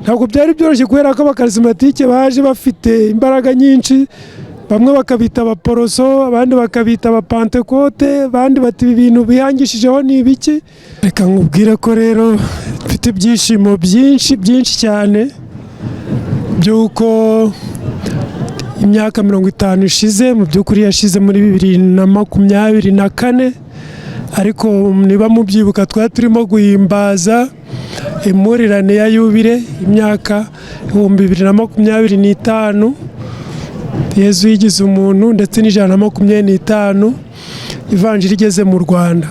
Ntabwo byari byoroshye kubera ko abakarismatike baje bafite imbaraga nyinshi, bamwe bakabita abaporoso, abandi bakabita abapantekote, abandi bati ibi bintu bihangishijeho ni ibiki. Reka nkubwire ko rero mfite ibyishimo byinshi byinshi cyane by'uko imyaka 50 ishize, mu by'ukuri yashize muri 2024, ariko niba mubyibuka twari turimo guhimbaza impurirane ya yubile, imyaka 2025 Yezu yigize umuntu, ndetse n'125 ivanjiri igeze mu Rwanda.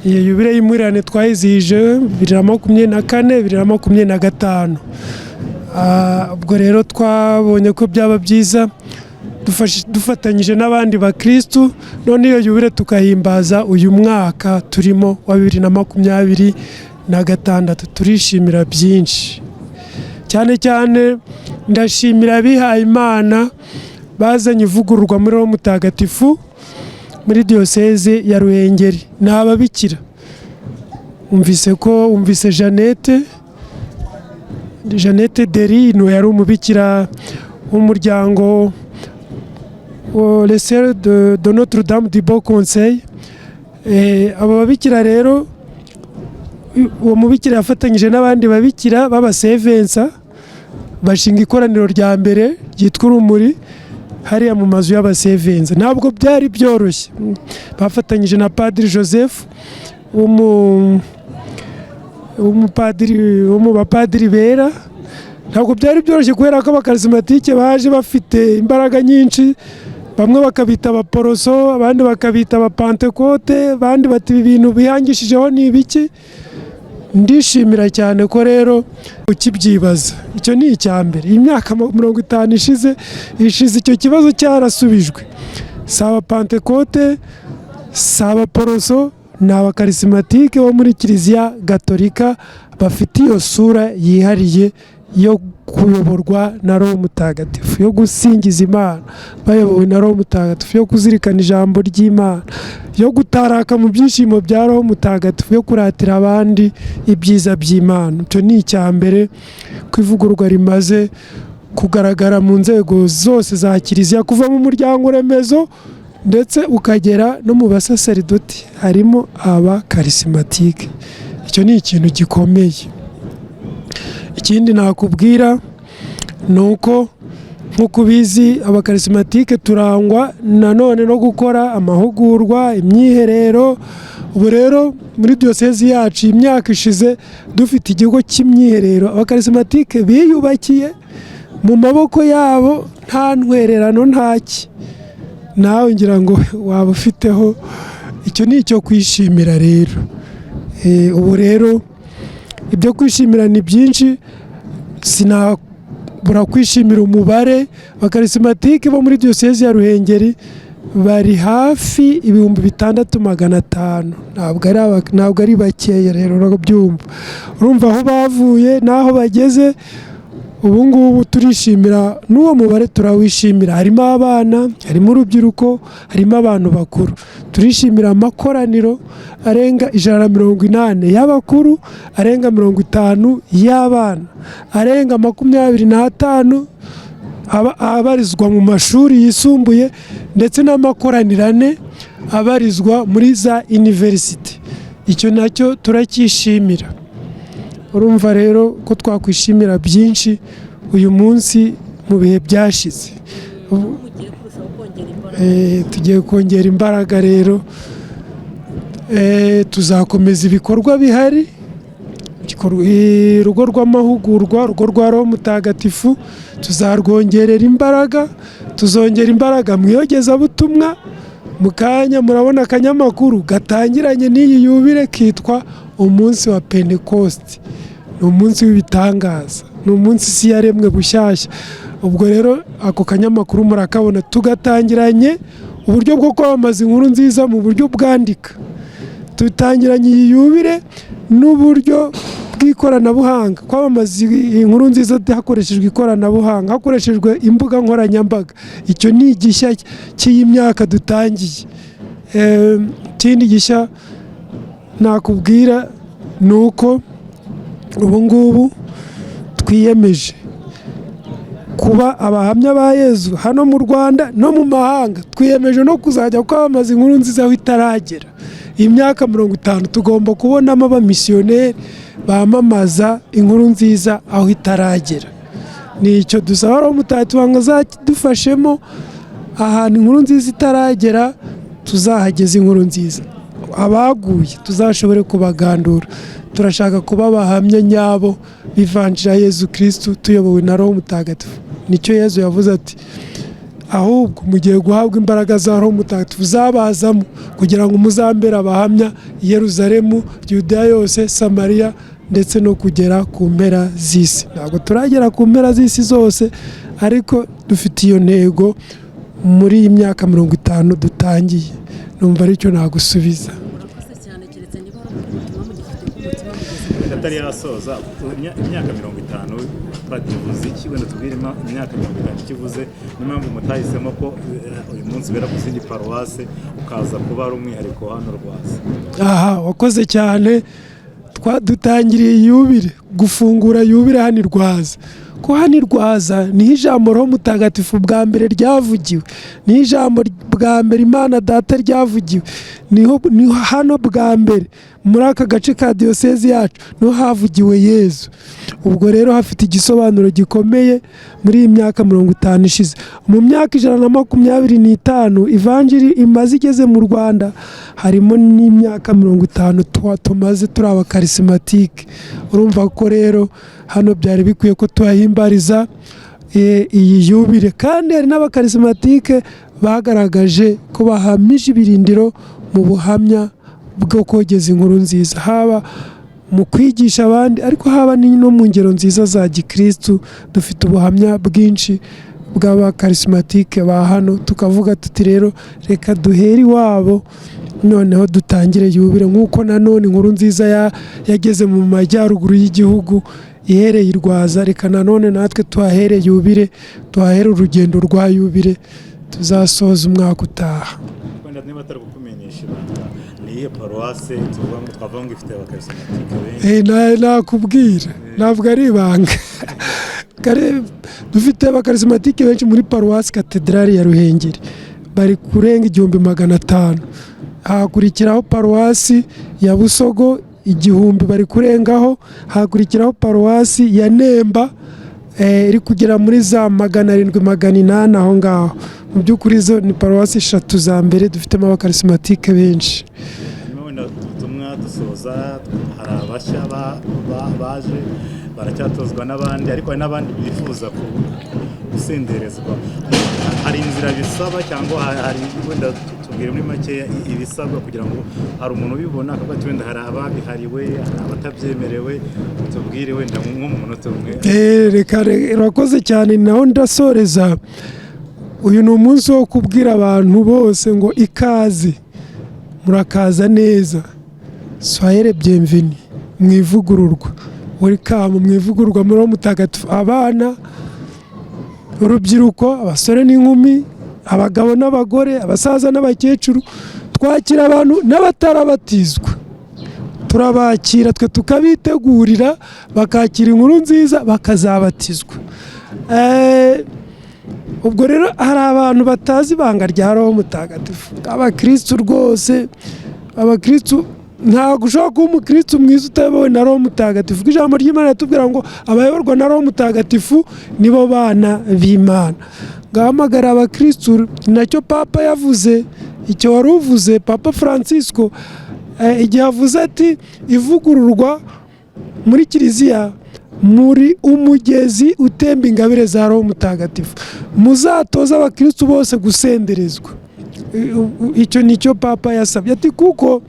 Iyo yubile y'impurirane twayizihije 2024, 2025. Ubwo rero twabonye ko byaba byiza dufatanyije n'abandi bakirisitu, none iyo yubile tukahimbaza uyu mwaka turimo wa 2026. Turishimira byinshi cyane cyane. Ndashimira abihaye Imana bazanye ivugururwa muri Roho Mutagatifu muri Diyoseze ya Ruhengeri, ni ababikira. Umvise ko umvise Jeannette Derino, yari umubikira w'umuryango Les Sœurs de Notre Dame du Bon Conseil. Abo babikira rero, uwo mubikira yafatanyije n'abandi babikira b'abasevensa, bashinga ikoraniro rya mbere ryitwa Urumuri hariya mu mazu y'abasevenza. Ntabwo byari byoroshye. Bafatanyije na Padiri Joseph w'umupadiri wo mu bapadiri bera. Ntabwo byari byoroshye kubera ko abakarismatike baje bafite imbaraga nyinshi, bamwe bakabita abaporoso, abandi bakabita abapantekote, abandi bati ibi bintu bihangishijeho ni ibiki. Ndishimira cyane ko rero ukibyibaza, icyo ni icya mbere. Iyi myaka 50 ishize icyo kibazo cyarasubijwe. Si abapantekote, si abaporoso, ni abakarismatike bo muri Kiliziya Gatolika bafite iyo sura yihariye yo kuyoborwa na Roho Mutagatifu, yo gusingiza Imana bayobowe na Roho Mutagatifu, yo kuzirikana ijambo ry'Imana, yo gutaraka mu byishimo bya Roho Mutagatifu, yo kuratira abandi ibyiza by'Imana. Icyo ni icya mbere, ko ivugururwa rimaze kugaragara mu nzego zose za Kiliziya, kuva mu muryango remezo ndetse ukagera no mu basaseridoti, harimo abakarismatike. Icyo ni ikintu gikomeye. Ikindi nakubwira ni uko, nk'uko ubizi, abakarismatike turangwa nanone no gukora amahugurwa, imyiherero. Ubu rero muri diyosezi yacu imyaka ishize dufite ikigo cy'imyiherero abakarismatike biyubakiye mu maboko yabo, nta ntwererano, ntaki. Nawe ngira ngo waba ufiteho. Icyo ni icyo kwishimira rero. Ubu rero ibyo kwishimira ni byinshi. Sinabura kwishimira umubare abakarismatike bo muri Diyosezi ya Ruhengeri, bari hafi 6500. Ntabwo ari bakeya rero, urabyumva. Urumva aho bavuye n'aho bageze ubu ngubu. Turishimira n'uwo mubare, turawishimira. Harimo abana, harimo urubyiruko, harimo abantu bakuru. Turishimira amakoraniro arenga 180 y'abakuru, arenga 50 y'abana, arenga 25 abarizwa mu mashuri yisumbuye, ndetse n'amakoraniro ane abarizwa muri za iniverisite. Icyo nacyo turacyishimira. Urumva rero ko twakwishimira byinshi uyu munsi mu bihe byashize. Mugiye kurushaho kongera imbaraga. Tugiye kongera imbaraga rero. Tuzakomeza ibikorwa bihari. Urugo rw'amahugurwa, urugo rwa Roho Mutagatifu, tuzarwongerera imbaraga. Tuzongera imbaraga mu iyogezabutumwa. Mu kanya murabona akanyamakuru gatangiranye n'iyi yubile kitwa Umunsi wa Pentekosti. Ni umunsi w'ibitangaza, ni umunsi isi yaremwe bushyashya. Ubwo rero ako kanyamakuru murakabona tugatangiranye uburyo bwo kwamamaza inkuru nziza mu buryo bwandika. Dutangiranye iyi yubile n'uburyo bw'ikoranabuhanga, kwamamaza inkuru nziza hakoreshejwe ikoranabuhanga, hakoreshejwe imbuga nkoranyambaga. Icyo ni igishya cy'iyi myaka dutangiye. Ikindi gishya nakubwira ni uko ubu ngubu Twiyemeje kuba abahamya ba Yezu hano mu Rwanda no mu mahanga. Twiyemeje no kuzajya kwamamaza inkuru nziza aho itaragera. Iyi myaka 50 tugomba kubonamo abamisiyoneri bamamaza inkuru nziza aho itaragera. Ni icyo dusaba Roho Mutagatifu ngo azadufashemo, ahantu inkuru nziza itaragera tuzahageze inkuru nziza, abaguye tuzashobore kubagandura. Turashaka kuba abahamya nyabo b'ivanjiri ya Yezu Kirisitu tuyobowe na Roho Mutagatifu. Nicyo Yezu yavuze ati: "Ahubwo mugiye guhabwa imbaraga za Roho Mutagatifu zabazamo kugira ngo muzambere abahamya i Yeruzalemu, Yudeya yose, Samariya, ndetse no kugera ku mpera z'isi." Ntabwo turagera ku mpera z'isi zose, ariko dufite iyo ntego muri iyi myaka 50 dutangiye. Numva aricyo nagusubiza. Murakoze cyane. Keretse niba hari ubundi butumwa mugifite ku mutima mugeze Wenda atari yasoza, imyaka 50 bagivuze iki? Wenda tubwire imyaka 50 icyo ivuze n'impamvu mutahisemo ko uyu munsi ubera ku zindi paruwase, ukaza kuba ari umwihariko hano Rwaza. Aha, wakoze cyane. Dutangiriye yubire, gufungura yubire hano i Rwaza, ko hano i Rwaza niho ijambo Roho Mutagatifu bwa mbere ryavugiwe, niho ijambo bwa mbere Imana Data ryavugiwe, niho hano bwa mbere muri aka gace ka diyosezi yacu niho havugiwe Yezu. Ubwo rero hafite igisobanuro gikomeye muri iyi myaka 50 ishize. Mu myaka 125 ivanjiri imaze igeze mu Rwanda, harimo n'imyaka 50 tumaze turi abakarisimatike. Urumva ko rero hano byari bikwiye ko tuhahimbariza iyi yubire. Kandi hari n'abakarisimatike bagaragaje ko bahamije ibirindiro mu buhamya bwo kogeza inkuru nziza, haba mu kwigisha abandi, ariko haba no mu ngero nziza za gikirisitu. Dufite ubuhamya bwinshi bw'abakarisimatike ba hano. Tukavuga tuti: "Rero reka duhere iwabo, noneho dutangire yubire." Nk'uko nanone inkuru nziza yageze mu majyaruguru y'igihugu ihereye i Rwaza, reka nanone natwe tuhahere yubire, tuhahere urugendo rwa yubire tuzasoza umwaka utaha. Wenda niba atari kukumenyesha ibanga, ni iyihe paruwase tuvuga ngo twavuga ngo ifite abakarisimatike benshi? Nakubwira, ntabwo ari ibanga. Dufite abakarisimatike benshi muri Paruwasi Katedrali ya Ruhengeri, bari kurenga 1500. Hakurikiraho Paruwasi ya Busogo, 1000 bari kurengaho. Hakurikiraho Paruwasi ya Nemba, iri kugera muri za 700, 800 aho ngaho. Mu by'ukuri zo ni paruwasi eshatu za mbere dufitemo abakarisimatike benshi. Hanyuma wenda ubutumwa dusoza, hari abashya baje baracyatozwa n'abandi, ariko hari n'abandi bifuza gusenderezwa. Hari inzira bisaba cyangwa hari wenda tubwire muri makeya ibisabwa kugira ngo hari umuntu ubibona akavuga ati wenda hari ababihariwe, hari abatabyemerewe. Tubwire wenda nko mu munota umwe. Reka urakoze cyane, naho ndasoreza. Uyu ni umunsi wo kubwira abantu bose ngo ikaze, murakaza neza, soyez les bienvenus mu ivugururwa, welcome mu ivugururwa muri Roho Mutagatifu. Abana, urubyiruko, abasore n'inkumi, abagabo n'abagore, abasaza n'abakecuru, twakira abantu n'abatarabatizwa, turabakira twe tukabitegurira, bakakira inkuru nziza, bakazabatizwa. Ubwo rero hari abantu batazi ibanga rya Roho Mutagatifu. Abakirisitu rwose, abakirisitu, ntabwo ushobora kuba umukirisitu mwiza utayobowe na Roho Mutagatifu, kuko ijambo ry'Imana riratubwira ngo abayoborwa na Roho Mutagatifu nibo bana b'Imana. Ngahamagara abakirisitu, nacyo Papa yavuze, icyo wari uvuze, Papa Francisco, igihe avuze ati: "Ivugururwa muri kiliziya muri umugezi utemba ingabire za Roho Mutagatifu, muzatoze abakirisitu bose gusenderezwa." Icyo ni cyo Papa yasabye, ati kuko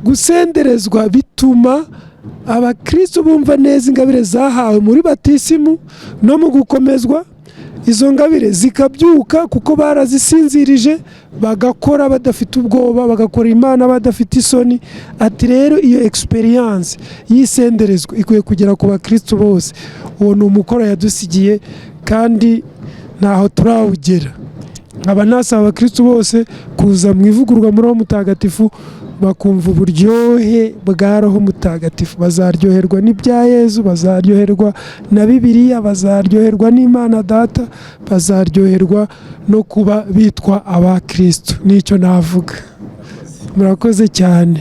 gusenderezwa bituma abakirisitu bumva neza ingabire zahawe muri batisimu no mu gukomezwa, izo ngabire zikabyuka kuko barazisinzirije, bagakora badafite ubwoba, bagakora Imana badafite isoni. Ati rero iyo expérience y'isenderezwa ikwiye kugera ku bakirisitu bose. Uwo ni umukoro yadusigiye kandi ntaho turawugera. Nkaba nasaba abakirisitu bose kuza mu ivugururwa muri Roho Mutagatifu. Bakumva uburyohe bwa Roho Mutagatifu. Bazaryoherwa n'ibya Yezu, bazaryoherwa na Bibiliya, bazaryoherwa n'Imana Data, bazaryoherwa no kuba bitwa abakirisitu. Nicyo navuga. Murakoze cyane.